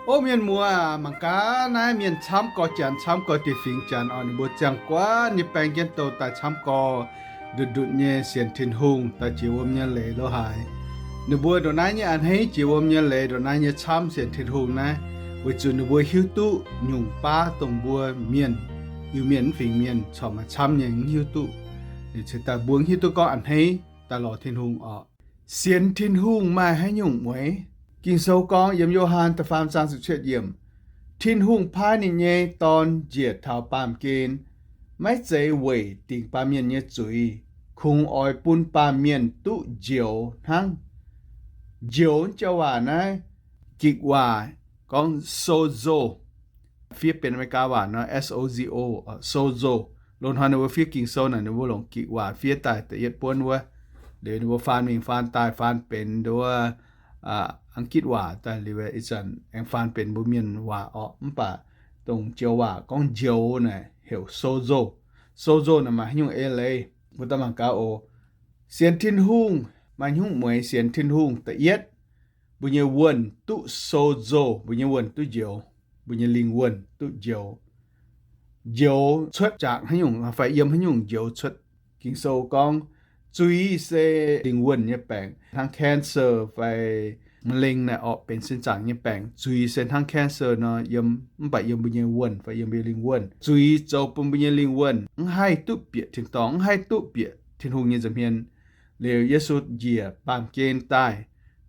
O mienh muoz, mangc gaax naaiv mienh camv gorx janx, camv gorx diex fingx janx oc. Ninh mbuo ziangh guaav nyei baeng jienv douh daaih camv gorx ndutc-ndutc nyei sienx Tin-Hungh daaih jiex wuom nyei leiz lo haaix. Ninh mbuo ndongc naaiv nyei a'hneiv jiex wuom nyei leiz, ndongc naaiv nyei camv sienx Tin-Hungh naaiv, weic zuqc ninh mbuo hiuv duqv nyungc baav dongh mbuo mienh, Iu-Mienh mv fingx mienh corc maaih camv nyei mv hiuv duqv. Ninh ceix daaih mbuo mv hiuv duqv gorngv a'hneiv daaih lorz Tin-Hungh oc. Sienx Tin-Hungh maaih haaix nyungc mueiz? Ging-Sou gorngv yiem Yo^han da'faam zaang ziepc cietv yiemc, Tin-Hungh paaiv ninh nyei Dorn njiec taux baamh gen, maiv zeiz weic dingc baamh mienh nyei zuiz, kungx oix bun baamh mienh duqv njoux hnangv. Njoux joux waac naaiv, Gikc waac gorngv sozo, fiev benx Aa^me^li^gaa waac nor, S O Z O, sozo. Loz-hnoi ninh mbuo fiev Ging-Sou naaic ninh mbuo longc Gikc waac fiev daaih da'yietv buonv wuov. Liuz ninh mbuo faan mingh faan daaih faan benx nduov Ang^gitv waac daaih liuz ih zanc aengx faan benx mbuo mienh waac orqc. Mv baac dongh joux waac gorngv njoux naaic heuc sozo. Sozo naaic maaih haaix nyungc eix leiz? Mbuo daaih mangc gaax oc. Sienx Tin-Hungh maaih haaix nyungc mueiz? Sienx Tin-Hungh da'yietv, mbuo nyei wuonh duqv sozo, mbuo nyei wuonh duqv njoux, mbuo nyei lingh wuonh duqv njoux. Njoux cuotv jaax haaix nyungc fai yiem haaix nyungc njoux cuotv? Ging-Sou gorngv, zuiz se lingh wuonh nyei baengc, hnangv cancer fai ma'leng naaic orqc, benx sin zaangc nyei baengc. Zuiz se hnangv cancer nor yiem, mv baac yiem mbuo nyei wuonh fai yiem mbuo nyei lingh wuonh. Zuiz zoux bun mbuo nyei lingh wuonh mv haih duqv bieqc tin-dorngh, mv haih duqv bieqc Tin-Hungh nyei nza'hmien. Liuz Yesu njiec baamh gen daaih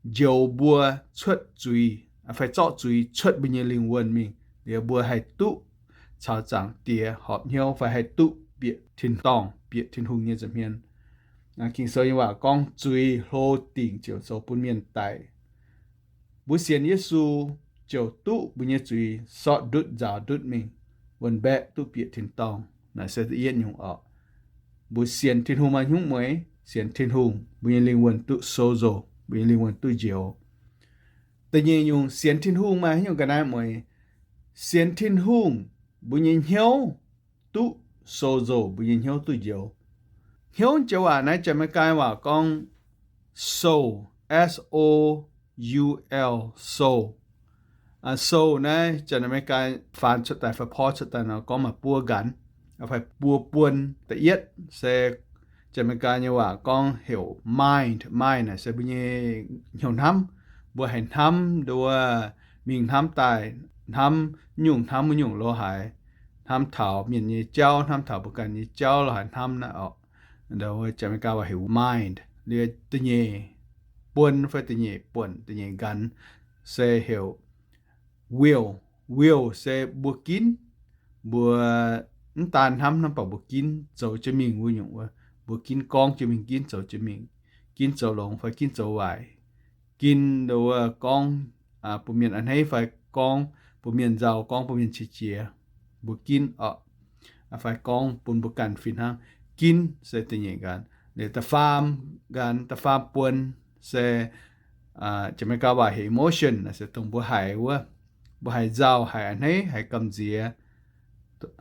njoux mbuo cuotv zuiz, fai zorqv zuiz cuotv mbuo nyei lingh wuonh mingh, liuz mbuo haih duqv caux Zaangc Diex horpc hnyouv fai haih duqv bieqc tin-dorngh, bieqc Tin-Hungh nyei nza'hmien. Ging-Sou nyei waac gorngv, zuiz hlo dingc ziouc zoux bun mienh daic. Mbuo sienx Yesu ziouc duqv mbuo nyei zuiz sortv ndutv nzaaux ndutv mingh, wuonh mbaeqc duqv bieqc tin-dorngh. Naaiv se da'yietv nyungc orqc. Mbuo sienx Tin-Hungh maaih haaix nyungc mueiz? Sienx Tin-Hungh mbuo nyei lingh wuonh duqv sozo, mbuo nyei lingh wuonh duqv njoux. Da'nyeic nyungc, sienx Tin-Hungh maaih haaix nyungc ga'naaiv mueiz? Sienx Tin-Hungh mbuo nyei hnyouv duqv sozo, mbuo nyei hnyouv duqv njoux. Hnyouv joux waac naaiv Janx-Meigaa waac gorngv soul, S O U L, soul. Soul naaiv Janx-Meigaa faan cuotv daaih fai porv cuotv daaih nor gorngv maaih buo nqanx fai buo buon. Da'yietv se Janx-Meigaa nyei waac gorngv heuc mind. Mind naaic se mbuo nyei hnyouv hnamv. Mbuo haih hnamv nduov, mingh hnamv daaih, hnamv nyungc hnamv wuov nyungc lo haaix, hnamv taux mienh nyei jauv, hnamv taux mbuo ganh nyei jauv lo haaix hnamv naaiv orqc. Janx-Meigaa waac heuc mind. Liuz da'nyeic buon fai da'nyeic buonc, da'nyeic nqanx se heuc will. Will se mbuo ginv, mbuo mv daan hnamv, hnamv baac mbuo ginv zoux jienv mingh wuov nyungc wuov. Mbuo ginv gorngv jienv mingh, ginv zoux jienv mingh, ginv zoux longx fai ginv zoux waaic, ginv nduov gorngv bun mienh a'hneiv fai gorngv bun mienh nzauh, gorngv bun mienh qiex jiez. Mbuo ginv orqc, fai gorngv bun mbuo ganh fih hnangv. Ginv se da'nyeic nqanx. Liuz da'faam nqanx, da'faam buon se Janx-Meigaa waac heuc emotion, naaiv se dongh mbuo haiz wuov. Mbuo haiz nzauh, haiz a'hneiv, haiz gamh nziex,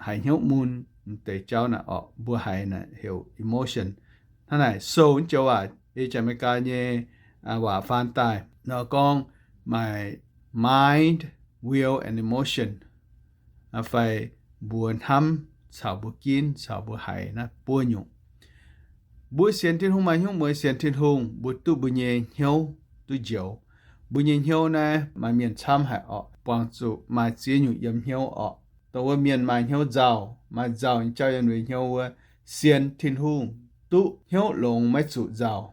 haiz hnyouv mun, deix jauv naaic orqc, mbuo haiz naaic heuc emotion. Hnangv naaic soul joux waac ei Janx-Meigaa nyei waac faan daaih nor gorngv maaih mind, will and emotion, fai mbuo hnamv caux mbuo ginv caux mbuo haiz naaiv buo nyungc. Mbuo sienx Tin-Hungh maaih hnyouv mueiz? Sienx Tin-Hungh mbuo duqv mbuo nyei hnyouv duqv njoux. Mbuo nyei hnyouv naaiv maaih mienh camv haic orqc, buangh zuqc maaih ziex nyungc yiem hnyouv orqc. Dongh wuov mienh maaih hnyouv nzauh, maaih nzauh nyei jauv yiem ninh mbuo hnyouv wuov. Sienx Tin-Hungh duqv hnyouv longx maiv zuqc nzauh.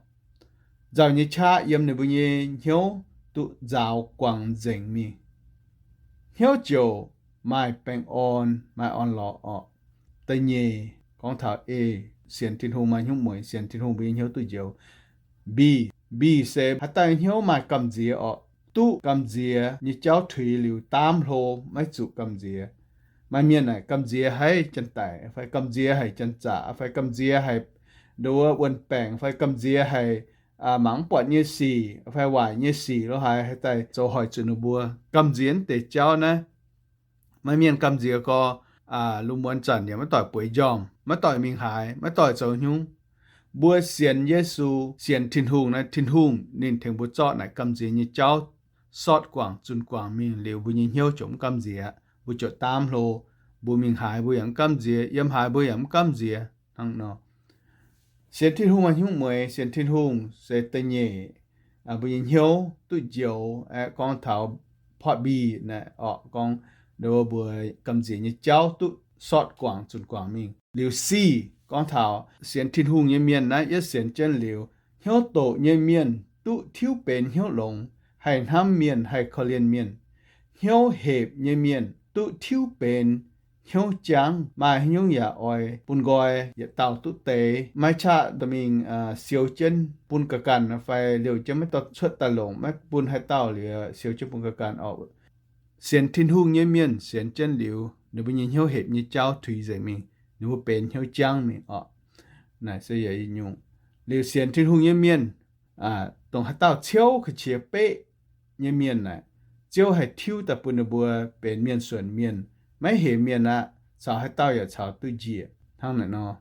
Nzauh nyei qaqv yiem ninh mbuo nyei hnyouv duqv nzaaux guangc nzengc mingh. Hnyouv ziouc maaih baengh orn, maaih orn-lorqc orqc. Da'nyeic gorngv taux A, sienx Tin-Hungh maaih hnyouv mueiz? Sienx Tin-Hungh mbuo nyei hnyouv duqv njoux. B, B se haaix dauh nyei hnyouv maaih gamh nziex orqc, duqv gamh nziex nyei jauv tuix liuz daamv hlo, maiv zuqc gamh nziex. Maaih mienh naaic gamh nziex haiz janx-daic, fai gamh nziex haic janx-zaqc, fai gamh nziex haic nduov wuov wuon-baengc, fai gamh nziex haic mangc mv buatc nyei sic fai waaic nyei sic lo haaix, haih daaih zoux hoic zuqc ninh mbuo gamh nziex deix jauv naaiv. Maaih mienh gamh nziex gorx, lungh muonz zanc yaac maiv doic bueix njormh, maiv doic mingh haaix, maiv doic zoux haaix nyungc. Mbuo sienx Yesu, sienx Tin-Hungh naaiv, Tin-Hungh ninh tengx mbuo zorqv naaic gamh nziex nyei jauv sortv guangc, zunc guangc mingh liuz, mbuo nyei hnyouv ziouc mv gamh nziex. Mbuo ziouc daamv hlo, mbuo mingh haaix mbuo yaac mv gamh nziex, yiem haaix mbuo yaac mv gamh nziex hnangv nor. Sienx Tin-Hungh maaih hnyouv mueix, sienx Tin-Hungh se da'nyeic, mbuo nyei hnyouv duqv njoux, aeqv, gorngv taux part B naaic orqc, gorngv mbuo gamh nziex nyei jauv duqv sortv guangc, zunc guangc mingh. Liuz C, gorngv taux sienx Tin-Hungh nyei mienh naaiv, yietv sienx jienv liuz, hnyouv doqc nyei mienh duqv tiuv benx hnyouv longx, haih hnamv mienh, haih korv-lienh mienh. Hnyouv hepc nyei mienh duqv tiuv benx hnyouv jangv, maaih haaix nyungc yaac oix bun nqoi, yietc dauh duqv deix, maiv qaqv dorh mingh siou jienv bun ga'ganh fai liouh jienv maiv dorh cuotv daaih longc, maiv bun haaix dauh liuz siou jienv bun ga'ganh orqc. Sienx Tin-Hungh nyei mienh sienx jienv liuz, ninh mbuo nyei hnyouv hepc nyei jauv tuix nzengc mingh, ninh mbuo benx hnyouv jangv mingh orqc. Naaic se yaac nyungc. Liuz sienx Tin-Hungh nyei mienh, dongh haaix dauh ciouv ga'qiex beqv nyei mienh naaic, Ziouv haih tiuv daaih bun ninh mbuo benx mienh suonc mienh, maiv hemx mienh aqv, caux haaix dauh yaac caux duqv njiec hnangv naaic nor.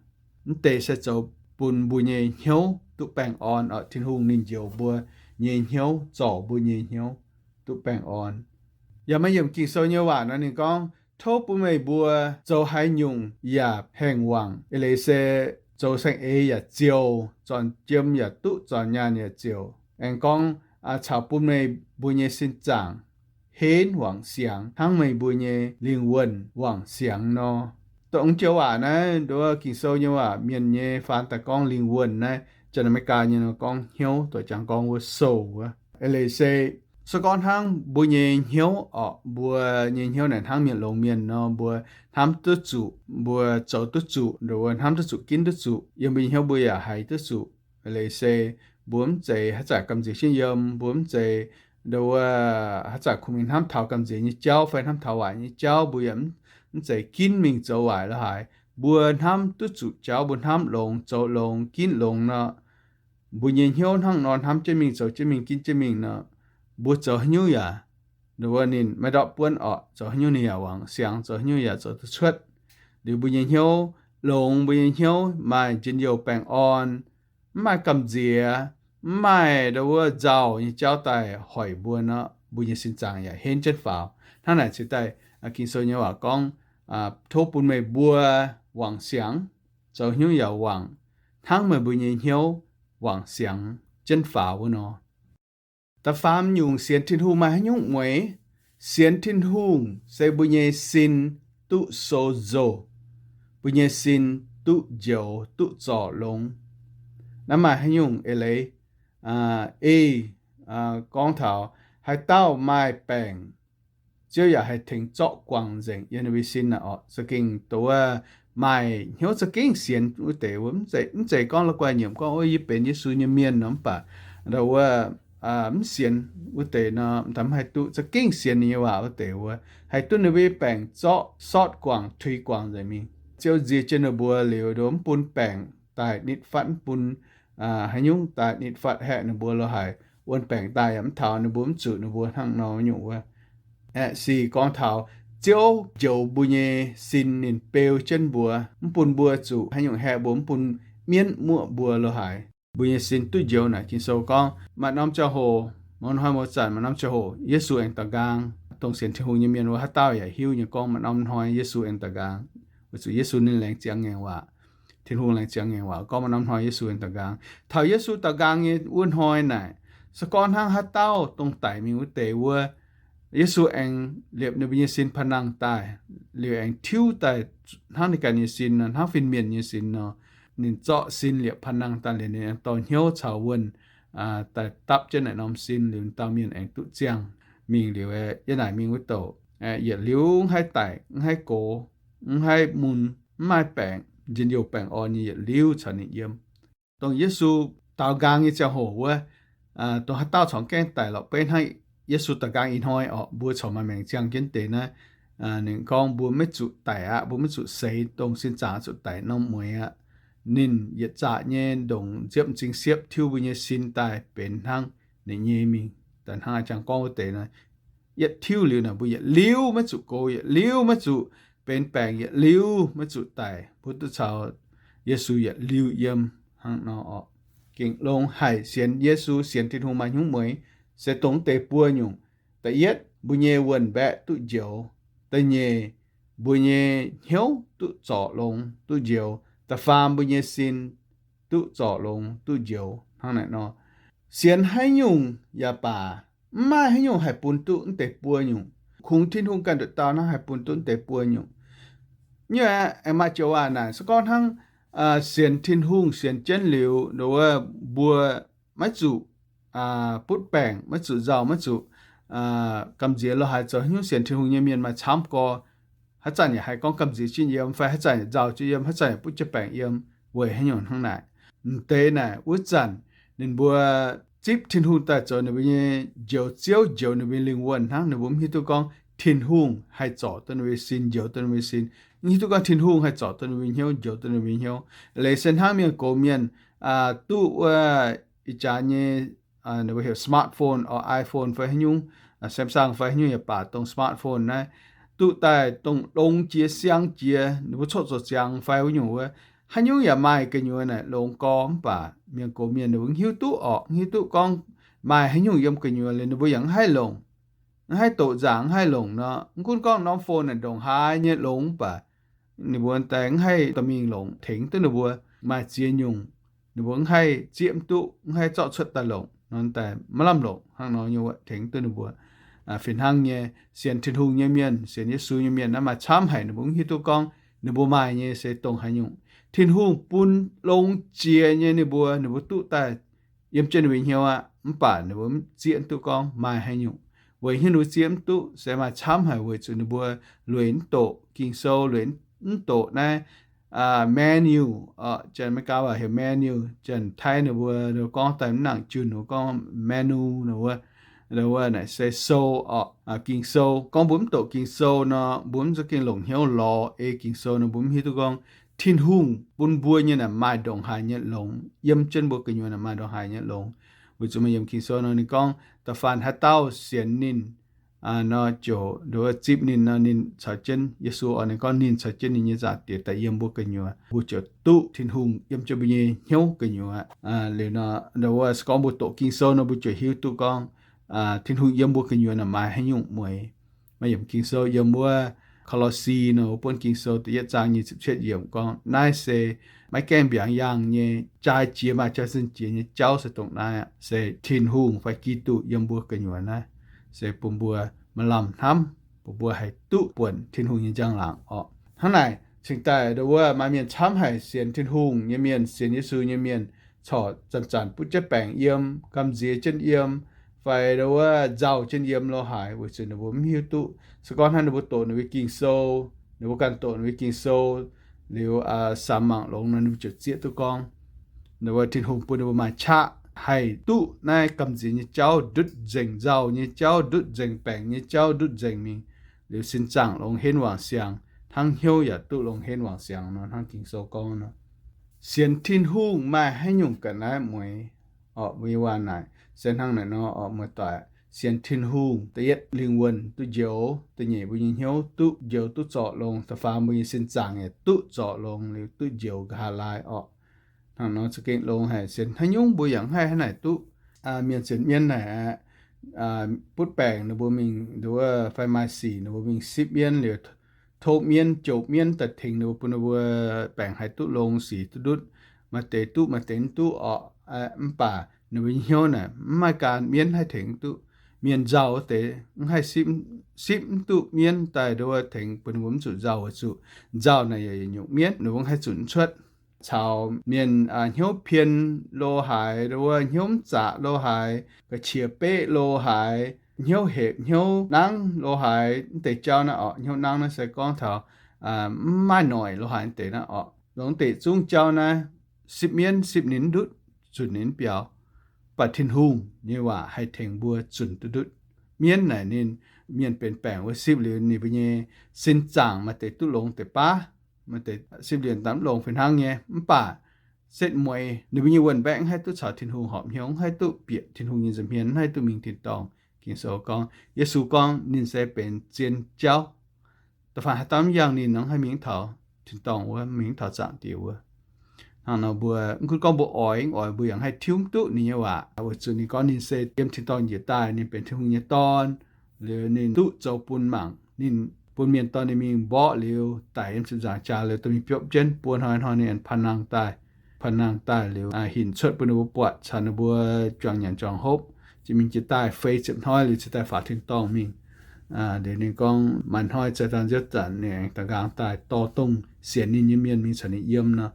Mv deix se zoux bun mbuo nyei hnyouv duqv baengh orn orqc. Tin-Hungh ninh njoux mbuo nyei hnyouv, zorc mbuo nyei hnyouv duqv baengh orn. Yaac maaih yiemc Ging-Sou nyei waac nor ninh gorngv, Tov bun meih mbuo zoux haaix nyungc yaac haengh wangc. Eix leiz se zoux saeng-eix yaac ziouc, zornc jiem yaac duqv, zornc nyaanh yaac ziouc. Aengx gorngv caux bun meih mbuo nyei sin zaangc henv wangc siangx hnangv meih mbuo nyei lingh wuonh wangc siangx nor. Dongh joux waac naaiv, nduov Ging-Sou nyei waac, mienh nyei faan daaih gorngv lingh wuonh naaiv, Janx-America nyei nor gorngv hnyouv, doic jangx gorngv wuov soul wuov. Eix leiz se, se gorngv hnangv mbuo nyei hnyouv orqc, mbuo nyei hnyouv naaic hnangv mienh longx mienh nor, mbuo hnamv duqv zuqc, mbuo zoux duqv zuqc, nduov hnamv duqv zuqc, ginv duqv zuqc, yiem mbuo nyei hnyouv mbuo yaac haiz duqv zuqc. Eix leiz se mbuo mv zeiz haaix zanc gamh nziex jienv yiem, mbuo mv zeiz nduov haaix zanc kungx mingh hnamv taux gamh nziex nyei jauv fai hnamv taux waaic nyei jauv, mbuo yaac mv zeiz ginv mingh zoux waaic lo haaix. Mbuo hnamv duqv zuqc jauv, mbuo hnamv longx, zoux longx, ginv longx nor, mbuo nyei hnyouv hnangv nor hnamv jienv mingh, zoux jienv mingh, ginv jienv mingh nor, mbuo zoux haaix nyungc yaac, nduov ninh maiv ndortv buonv orqc, zoux haaix nyungc ninh yaac wangc siangx, zoux haaix nyungc yaac zoux duqv cuotv. Liuz mbuo nyei hnyouv longx, mbuo nyei hnyouv maaih njien-youh baengh orn, mv maaih gamh nziex, mv maaih nduov wuov nzauh nyei jauv daaih hoic mbuo nor, mbuo nyei sin zaangc yaac henv jienv faaux. Hnangv naaic cingx daaih Ging-Sou nyei waac gorngv, Tov bun meih mbuo wangc siangx, zoux haaix nyungc yaac wangc hnangv meih mbuo nyei hnyouv wangc siangx jienv faaux wuov nor. Da'faam nyungc sienx Tin-Hungh maaih haaix nyungc mueix? Sienx Tin-Hungh se mbuo nyei sin duqv sozo, mbuo nyei sin duqv njoux, duqv zorc longx. Naaiv maaih haaix nyungc eix leiz? Ei, gorngv taux haaix dauh maaih baengc, Ziouv yaac haih tengx zorqv guangc nzengc yiem ninh mbuo sin naaic orqc. Za'gengh dongh wuov maaih hnyouv za'gengh sienx wuov deix wuov, mv zeiz gorngv la'guaih nyiemc gorngv, Ov, yie benx Yesu nyei mienh nor, mv baac nduov wuov mv sienx wuov deix nor, mv haih duqv za'gengh sienx ninh nyei waac wuov deix wuov, haih duqv ninh mbuo nyei baengc zorqv, sortv guangc, tuix guangc nzengc mingh. Ziouv nzie jienv ninh mbuo liuz, nduov mv bun baengc daaih nitv fatv, mv bun haaix nyungc daaih nitv fatv haeqv ninh mbuo lo haic. Wuon baengc daaih yaac mv taux ninh mbuo, mv zuqc ninh mbuo hnangv nor nyungc wuov. Aeqv, sic gorngv taux Ziouv njoux mbuo nyei sin, ninh beu jienv mbuo, mv bun mbuo zuqc haaix nyungc haeqv mbuo, mv bun mienv muoqv mbuo lo haic. Mbuo nyei sin duqv njoux naaic. Ging-Sou gorngv maaih norm ziangh hoc, mouz hnoi mouz zanc maaih norm ziangh hoc Yesu aengx daux nqaang. Dongh sienx Tin-Hungh nyei mienh wuov haaix dauh yaac hiuv nyei gorngv maaih norm hnoi Yesu aengx daux nqaang. Weic zuqc Yesu ninh laengz ziangx ngaengc waac. Tin-Hungh laengz ziangx ngaengc waac gorngv maaih norm hnoi Yesu aengx daux nqaang. Taux Yesu daux nqaang nyei wuov hnoi naaic, se gorngv hnangv haaix dauh dongh daic mingh wuov deix wuov, Yesu aengx liepc ninh mbuo nyei sin paan-nangh daaih, liuz aengx tiuv daaih hnangv ninh ganh nyei sin nor, hnangv fin-mienh nyei sin nor. Ninh zorqv sin liepc paan-nangh daaih liuz, ninh aengx dorh hnyouv caux wuonh daaih dapv jienv naaic norm sin, liuz dauh mienh aengx duqv ziangh mingh liuz, yie naaic mingh wuov douc, yietc liuz mv haih daic, mv haih gox, mv haih mun, mv maaih baengc, njien-youh baengh orn nyei yietc liuz caux ninh yiem. Dongh Yesu daaux nqaang nyei ziangh hoc wuov, dongh haaix dauh corc gaengh daic lorqc. Beiv hnangv Yesu daux nqaang ih hnoi orqc, mbuo corc maaih maengc ziangh jienv deix naaiv, ninh gorngv mbuo maiv zuqc daic aqv, mbuo maiv zuqc seix, dongh sin zaangc zuqc daic norm mueix aqv. Ninh yietc zaqc nyei ndongc nziepv m'zing siepv tiuv mbuo nyei sin daaih benx hnangv ninh nyei mingh. Daaih hnangv a'jang gorngv wuov deix naaiv, yietv tiuv liuz naaic, mbuo yietc liuz maiv zuqc gox, yietc liuz maiv zuqc benx baengc, yietc liuz maiv zuqc daic, mbuo duqv caux Yesu yietc liuz yiem hnangv nor orqc. Gengh longx haic sienx Yesu, sienx Tin-Hungh maaih hnyouv mueix, se dongh deix buo nyungc. Da'yietv, mbuo nyei wuonh mbaeqc duqv njoux. Da'nyeic, mbuo nyei hnyouv duqv zorc longx duqv njoux. Da'faam, mbuo nyei sin duqv zorc longx duqv njoux hnangv naaic nor. Sienx haaix nyungc yaac baac, mv maaih haaix nyungc haih bun duqv mv deix buo nyungc. Kungx Tin-Hungh ganh nduqc dauh hnangv haih bun duqv mv deix buo nyungc. Nyei aeqv, maaih joux waac naaic, se gorngv hnangv sienx Tin-Hungh sienx jienv liuz, nduov wuov mbuo maiv zuqc butv baengc, maiv zuqc nzauh, maiv zuqc gamh nziex lo haaix, zoux haaix nyungc sienx Tin-Hungh nyei mienh maaih camv gorx. Haaix zanc yaac haih gorngv gamh nziex jienv yiem, fai haaix zanc yaac nzauh jienv yiem, haaix zanc yaac butv jienv baengc yiem, weic haaix nyungc hnangv naaic. M'deix naaic wuov zanc ninh mbuo zipv Tin-Hungh daaih zoux ninh mbuo nyei njoux Ziouv, njoux ninh mbuo nyei lingh wuonh hnangv. Ninh mbuo mv hiuv duqv gorngv Tin-Hungh haih zorc duqv ninh mbuo nyei sin, njoux duqv ninh mbuo nyei sin. Mv hiuv duqv gorngv Tin-Hungh haih zorc duqv ninh mbuo nyei hnyouv, njoux duqv ninh mbuo nyei hnyouv. Leiz se hnangv mienh gox mienh duqv wuov ih jaax nyei, ninh mbuo heuc smartphone, iPhone fai haaix nyungc, Samsung fai haaix nyungc yaac baac, dongh smartphone naaiv duqv daaih dongh longx jiex siang jiex, ninh mbuo coqv zoux ziangx fai wuov nyungc wuov, haaix nyungc yaac maaih gu'nyuoz naaic longx gorx. Mv baac mienh gox mienh ninh mbuo mv hiuv duqv orqc, mv hiuv duqv gorngv maaih haaix nyungc yiem gu'nyuoz liuz ninh mbuo yaac mv haih longc, mv haih doqc nzaangc, mv haih longc nor. Mv gunv gorngv norm phone naaic ndongc haaix nyei longx, mv baac ninh mbuo daaih mv haih dorh mingh longc tengx duqv ninh mbuo. Maaih ziex nyungc ninh mbuo mv haih zieqv mv duqv, mv haih zorqv cuotv daaih longc nor, daaih maiv lamh longc hnangv nor nyei wuov tengx duqv ninh mbuo. Fih hnangv nyei, sienx Tin-Hungh nyei mienh, sienx Yesu nyei mienh naaiv maaih camv haic ninh mbuo mv hiuv duqv gorngv ninh mbuo maaih nyei se dongh haaix nyungc. Tin-Hungh bun longx jiex nyei ninh mbuo, ninh mbuo duqv daaih yiem jienv ninh mbuo hnyouv aqv. Mv baac ninh mbuo mv zieqv mv duqv gorngv maaih haaix nyungc. Weic haaix nyungc ninh mbuo zieqv mv duqv? Se maaih camv haic, weic zuqc ninh mbuo lueic mv doqc Ging-Sou, lueic mv doqc naaiv menu, Janx-Meigaa waac heuc menu, Janx-Taiv ninh mbuo gorngv daaih mv nangc junh, ninh mbuo gorngv menu nor wuov, wuov naaic se sou orqc, Ging-Sou. Gorngv mbuo mv doqc Ging-Sou nor, mbuo mv za'gengh longc hnyouv lorz ei Ging-Sou nor, mbuo mv hiuv duqv gorngv Tin-Hungh bun mbuo nyei naaic maaih ndongc haaix nyei longx yiem jienv mbuo gu'nyuoz naaic maaih ndongc haaix nyei longx. Weic zuqc maaih yiem Ging-Sou nor ninh gorngv da'faanh haaix dauh sienx ninh nor, ziouc nduov zipv ninh nor, ninh caux jienv, Yesu orqc, ninh gorngv ninh caux jienv ninh nyei nzaangc diex daaih yiem mbuo gu'nyuoz, mbuo ziouc duqv Tin-Hungh yiem jienv mbuo nyei hnyouv gu'nyuoz. Liuz nor, nduov se gorngv mbuo doqc Ging-Sou nor, mbuo ziouc hiuv duqv gorngv Tin-Hungh yiem mbuo gu'nyuoz naaic maaih haaix nyungc mueiz. Maaih yiem Ging-Sou yiem wuov Ko^lo^si nor, buonv Ging-Sou da'yietv zaang nyic ziepc cietv yiemc gorngv, naaiv se maiv gaengh mbiaangx yaangh nyei, jaa jiex maaih jaa sin jiex nyei jauv se dongh naaiv aqv. Se Tin-Hungh fai Giduc yiem mbuo gu'nyuoz naaiv, se bun mbuo maaih lamh hnamv, bun mbuo haih duqv buonc Tin-Hungh nyei njang-laangc orqc. Hnangv naaic cingx daaih nduov wuov maaih mienh camv haic sienx Tin-Hungh nyei mienh, sienx Yesu nyei mienh, corc zanc-zanc butv jienv baengc yiem, gamh nziex jienv yiem, fai nduov wuov nzauh jienv yiem lo haaix, weic zuqc ninh mbuo mv hiuv duqv. Se gorngv hnangv ninh mbuo doqc ninh mbuo Ging-Sou, ninh mbuo ganh doqc ninh mbuo Ging-Sou liuz, samx mangc longx nor, ninh mbuo ziouc zieqv duqv gorngv nduov wuov Tin-Hungh bun ninh mbuo maaih qaqv haih duqv naaiv gamh nziex nyei jauv ndutv nzengc, nzauh nyei jauv ndutv nzengc, baengc nyei jauv ndutv nzengc mingh, liuz sin zaangc longx henv wangc siangx, hnangv hnyouv yaac duqv longx henv wangc siangx nor, hnangv Ging-Sou gorngv nor. Sienx Tin-Hungh maaih haaix nyungc ga'naaiv mueiz orqc? Mbuo nyei waac naaic se hnangv naaic nor orqc, muoz-doic. Sienx Tin-Hungh, da'yietv, lingh wuonh duqv njoux, da'nyeic, mbuo nyei hnyouv duqv njoux duqv zorc longx, da'faam, mbuo nyei sin zaangc yaac duqv zorc longx liuz duqv njoux nqa'haav laai orqc. Hnangv nor za'gengh longx haic. Sienx haaix nyungc mbuo yaac mv haih hnangv naaic duqv. Mienh sienx mienv naaic aqv, butv baengc ninh mbuo mingh nduov fai maaih sic ninh mbuo mingh sipv mienv liuz, tov mienv, jouh mienv daaih tengx ninh mbuo, bun ninh mbuo baengc haih duqv longx, sic duqv ndutv. Maaih deix duqv, maaih deix mv duqv orqc. Mv baac ninh mbuo nyei hnyouv naaic mv maaih ganh mienv haih tengx duqv. Mienh nzauh wuov deix mv haih sipv, sipv mv duqv mienv daaih nduov tengx bun ninh mbuo mv zuqc nzauh, weic zuqc nzauh naaic yaac nyungc mienv ninh mbuo mv haih zunc cuotv. Caux mienh hnyouv pien lo haaix, nduov hnyouv mv zaqc lo haaix, ga'qiex beqv lo haaix, hnyouv hepc hnyouv nangv lo haaix, mv deix jauv naaiv orqc. Hnyouv nangv naaiv se gorngv taux mv maaih noic lo haaix deix naaiv orqc. Longx deix zungv jauv naaiv sipv mienv sipv ninh ndutv, zunc ninh biaux. Mv baac Tin-Hungh nyei waac haih tengx mbuo zunc duqv ndutv. Mienv naaic ninh, mienh benx baengc wuov sipv liuz ninh mbuo nyei sin zaangc maaih deix duqv longx deix baav, maaih deix sipv liuz daaih mv longx fih hnangv nyei. Mv baac setv mueiz ninh mbuo nyei wuon-mbaeqv mv haih duqv caux Tin-Hungh horpc hnyouv, mv haih duqv bieqc Tin-Hungh nyei nza'hmien, mv haih duqv mingh tin-dorngh. Ging-Sou gorngv, Yesu gorngv ninh se benx zien jauv. Da'faanh haaix dauh mv yangh ninh nor, mv haih mingh taux tin-dorngh wuov, mingh taux Zaangc Diex wuov. Hnangv nor mbuo mv gunv gorngv mbuo oix mv oix, mbuo yaac mv haih tiuv mv duqv ninh nyei waac, weic zuqc ninh gorngv ninh se yiem tin-dorngh njiec daaih, ninh benx Tin-Hungh nyei Dorn. Liuz ninh duqv zoux bun mangc, ninh bun mienh dorh ninh mingh mborqv liuz, daic yiem ziepc nzaangc jaax liuz, dorh mingh biopv jienv. Buo hnoi hnoi ninh aengx panh nangh daaih, panh nangh daaih liuz, hinc cuotv bun ninh mbuo buatc, caux ninh mbuo juangc nyanc juangc hopv, ziouc mingh jiex daaih feix ziepc hnoi liuz cingx daaih faaux tin-dorngh mingh. Liuz ninh gorngv maaih hnoi ceix daaih nziouv zanc ninh aengx da'nqaang daaih dorh dongh sienx ninh nyei mienh mingh caux ninh yiem nor.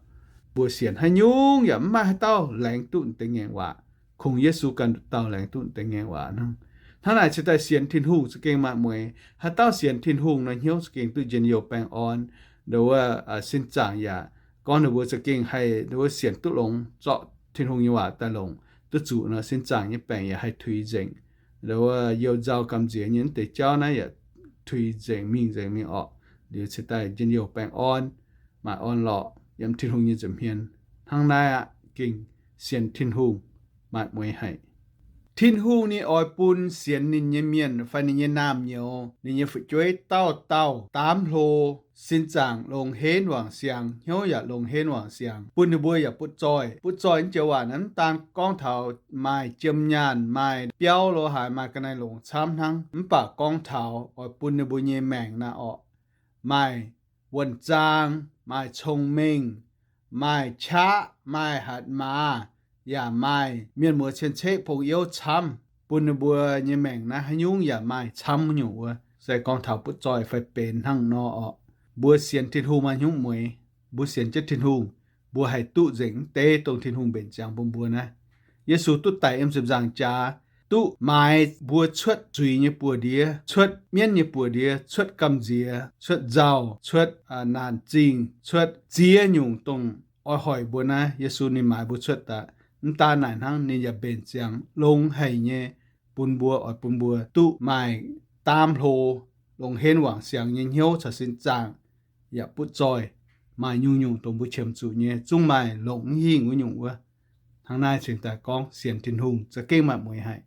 Mbuo sienx haaix nyungc yaac mv maaih haaix dauh laengz duqv deix ngaengc waac. Kungx Yesu ganh dauh laengz duqv deix ngaengc waac hnangv. Hnangv naaic cingx daaih sienx Tin-Hungh za'gengh maaih mueiz. Haaix dauh sienx Tin-Hungh nor, hnyouv za'gengh duqv njien-youh baengh orn. Nduov wuov sin zaangc yaac gorngv ninh mbuo za'gengh haih nduov wuov sienx duqv longx, zorqv Tin-Hungh nyei waac daaih longc duqv zuqc nor, sin zaangc nyei baengc yaac haih tuix nzengc. Nduov wuov youh nzauh gamh nziex nyei deix jauv naaiv yaac tuix nzengc mingh nzengc mingh orqc. Liuz cingx daaih njien-youh baengh orn, maaih orn-lorqc yiem Tin-Hungh nyei nza'hmien. Hnangv naaiv aqv, gengh sienx Tin-Hungh maaih mueiz haic. Tin-Hungh ninh oix bun sienx ninh nyei mienh fai ninh nyei naamh nyouz, ninh nyei fu'jueiv dauh dauh daamv hlo, sin zaangc longx henv wangc siangx, hnyouv yaac longx henv wangc siangx, bun ninh mbuo yaac butv zoih. Butv zoih naaiv joux waac naaiv mv daan gorngv taux maaih jiem nyaanh, maaih biauv lo haaix, maaih ga'naaiv-longc camv hnangv, mv baac gorngv taux oix bun ninh mbuo nyei maengc naaiv orqc, maaih wuonh zaang, maaih cong-mengh, maaih qaqv, maaih hatc maaz, yaac maaih mienh muoz cien-ceqv pong youv camv, bun ninh mbuo nyei maengc naaiv haaix nyungc yaac maaih camv nyungc wuov. Se gorngv taux butv zoih fai benx hnangv nor orqc, mbuo sienx Tin-Hungh maaih nyungc mueiz. Mbuo sienx jienv Tin-Hungh, mbuo haih duqv nzengc mv deix dongh Tin-Hungh mbenc ziangx bun mbuo naaiv. Yesu duqv daic yiem ziepc nzaangc jaax, duqv maaiz mbuo cuotv zuiz nyei buoz-ndiev, cuotv mienv nyei buoz-ndiev, cuotv gamh nziex, cuotv nzauh, cuotv naanc zingh, cuotv ziex nyungc dongh oix hoic mbuo naaiv. Yesu ninh maaiz mbuo cuotv daaih. Mv daan naaic hnangv, ninh yaac mbenc ziangx longx haic nyei bun mbuo, oix bun mbuo duqv maaih daamv hlo, longx henv wangc siangx nyei hnyouv caux sin zaangc, yaac butv zoih. Maaih nyungc-nyungc dongh mbuo qiemx zuqc nyei zungv maaih longc mv hingh wuov nyungc wuov. Hnangv naaiv cingx daaih gorngv sienx Tin-Hungh za'gengh maaih mueiz haic.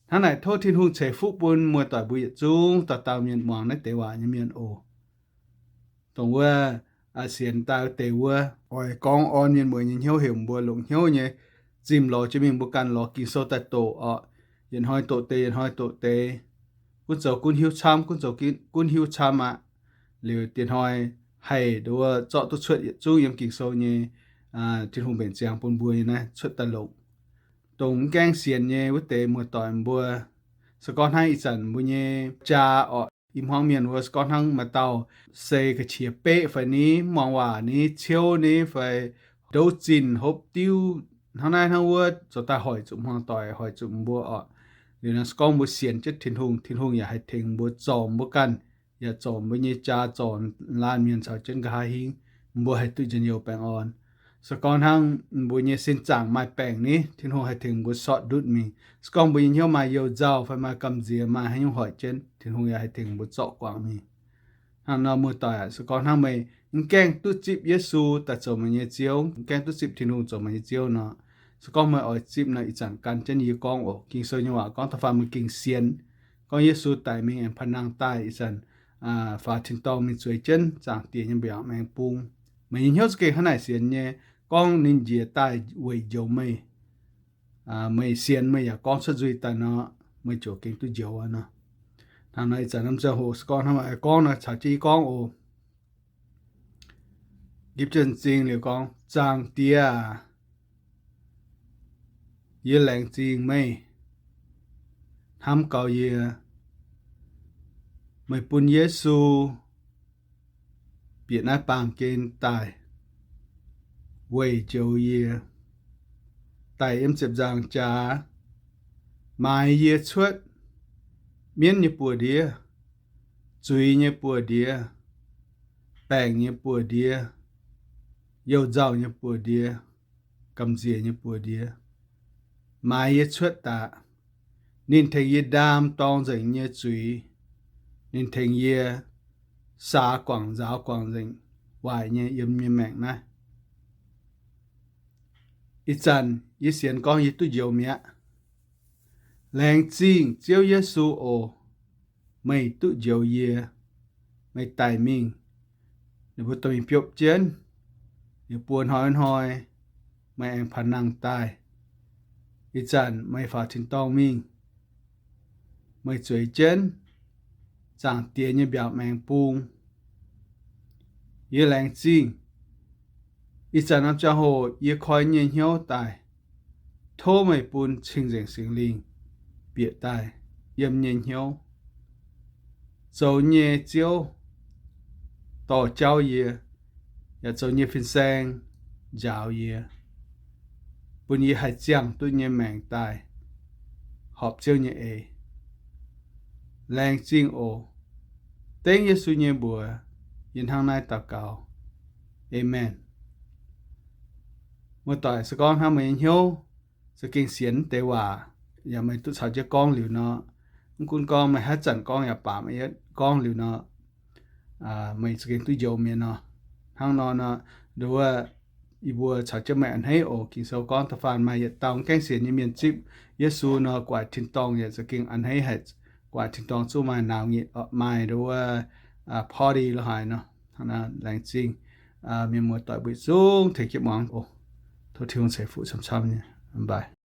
Hnangv naaic tov Tin-Hungh ceix fuqv bun muoz-doic mbuo yietc zungv dauh dauh mienh muangx naaiv deix waac nyei mienh oc. Dongh wuov sienx daaih wuov deix wuov, oix gorngv orn mienh mueiz nyei hnyouv heuc mbuo longc hnyouv nyei zimh lorz jiex mingh mbuo ganh lorz Ging-Sou daaih doqc orqc. Yietc hnoi doqc deix, yietc hnoi doqc deix. Gunv zoux gunv hiuv camv, gunv zoux gunv hiuv camv aqv. Liuz dieh hnoi haih nduov zorqv duqv cuotv yietc zungv yiem Ging-Sou nyei Tin-Hungh mbenc ziangx bun mbuo nyei naaiv cuotv daaih longc. Dongh mv gaengh sienx nyei wuov deix muoz-doic mbuo, se gorngv hnangv ih zanc mbuo nyei jaa orqc, i hmuangv mienh wuov, se gorngv hnangv maaih dauh se ga'qiex beqv fai ni, mv muangx waac ni, ciouv ni, fai ndouv zinh hopv diuv, hnangv naaiv hnangv wuov, zoux daaih hoic zuqc hmuangv doic, hoic zuqc mbuo orqc. Liuz nor se gorngv mbuo sienx jienv Tin-Hungh, Tin-Hungh yaac haih tengx mbuo zorc mbuo ganh, yaac zorc mbuo nyei jaa, zorc laanh mienh caux jienv nqa'haav hingv, mbuo haih duqv njien-youh baengh orn. Se gorngv hnangv mbuo nyei sin zaangc maaih baengc ni, Tin-Hungh haih tengx mbuo sortv ndutv mingh. Se gorngv mbuo nyei hnyouv maaih youh nzauh fai maaih gamh nziex, maaih haaix nyungc hoic jienv, Tin-Hungh yaac haih tengx mbuo zorqv guangc mingh. Hnangv nor muoz-doic aac, se gorngv hnangv meih mv gaengh duqv zipv Yesu daaih zoux meih nyei Ziouv, mv gaengh duqv zipv Tin-Hungh zoux meih nyei Ziouv nor, se gorngv meih oix zipv nor, ih zanc gan jienv yie gorngv oc. Ging-Sou nyei waac gorngv da'faanh meih gengh sienx gorngv Yesu daic mingh aengx panh nangh daaih ih zanc faaux tin-dorngh mingh zueiz jienv Zaangc Diex nyei mbiaauc maengx bung. Meih nyei hnyouv za'gengh hnangv naaic sienx nyei, gorngv ninh njiec daaih weic njoux meih. Meih sienx, meih yaac gorngv cuotv nzuih daaih nor, meih ziouc gengh duqv njoux nor. Hnangv nor ih zanc norm ziangh hoc se gorngv hnangv meih gorngv nor, caux jienv yie gorngv oc. Gipv jienv m'zing liuz gorngv, Zaangc Diex aac, yie laengz zingh meih hnamv gaux yie. Meih bun Yesu bieqc naaiv baamh gen daaih weic njoux yie, daic yiem ziepc nzaangc jaax, maaiz yie cuotv mienv nyei buoz-ndiev, zuiz nyei buoz-ndiev, baengc nyei buoz-ndiev, youh nzauh nyei buoz-ndiev, gamh nziex nyei buoz-ndiev, maaiz yie cuotv daaih. Ninh tengx yie ndaam dorng nzengc nyei zuiz. Ninh tengx yie saax guangc nzaaux guangc nzengc waaic nyei yiem nyei maengc naaiv. Ih zanc yie sienx gorngv yie duqv njoux mi'aqv. Laengz zingh Ziouv Yesu oc. Meih duqv njoux yie. Meih daic mingh, ninh mbuo dorh mingh biopv jienv. Liuz buo hnoi hnoi meih aengx panh nangh daaih. Ih zanc meih faaux tin-dorngh mingh. meih zueiz jienv, Zaangc Diex nyei mbiaauc maengx bung. Yie laengz zingh. Ih zanc norm ziangh hoc yie koi nyei hnyouv daaih, tov meih bun Cing-Nzengc Singx Lingh bieqc daaih yiem nyei hnyouv. Zoux nyei Ziouv, dorh jauv yie, yaac zoux nyei fin-saeng njaaux yie, bun yie haih ziangh duqv nyei maengc daaih horpc Ziouv nyei eix. Laengz zingh oc. Dengv Yesu nyei mbuox yie hnangv naaiv daux gaux. Aamen. Muoz-doic, se gorngv hnangv meih nyei hnyouv za'gengh sienx deix waac, yaac meih duqv caux jienv gorngv liuz nor, mv gunv gorngv meih haaix zanc gorngv yaac baac meih gorngv liuz nor, meih za'gengh duqv njoux mienh nor. Hnangv nor nor, nduov, yie mbuo caux jienv meih a'hneiv oc. Ging-Sou gorngv da'faanh maaih yietc dauh mv gaengh sienx nyei mienh zipv Yesu nor, guaaic tin-dorngh yaac za'gengh a'hneiv haic. Guaaic tin-dorngh zungv maaih nauz nyitc, maaih nduov, party lo haaix nor. Laengz zingh mienh muoz-doic mbuo zungv tengx jienv muangx oc. Tov Tin-Hungh ceix fuqv camv-camv nyei. Mv baac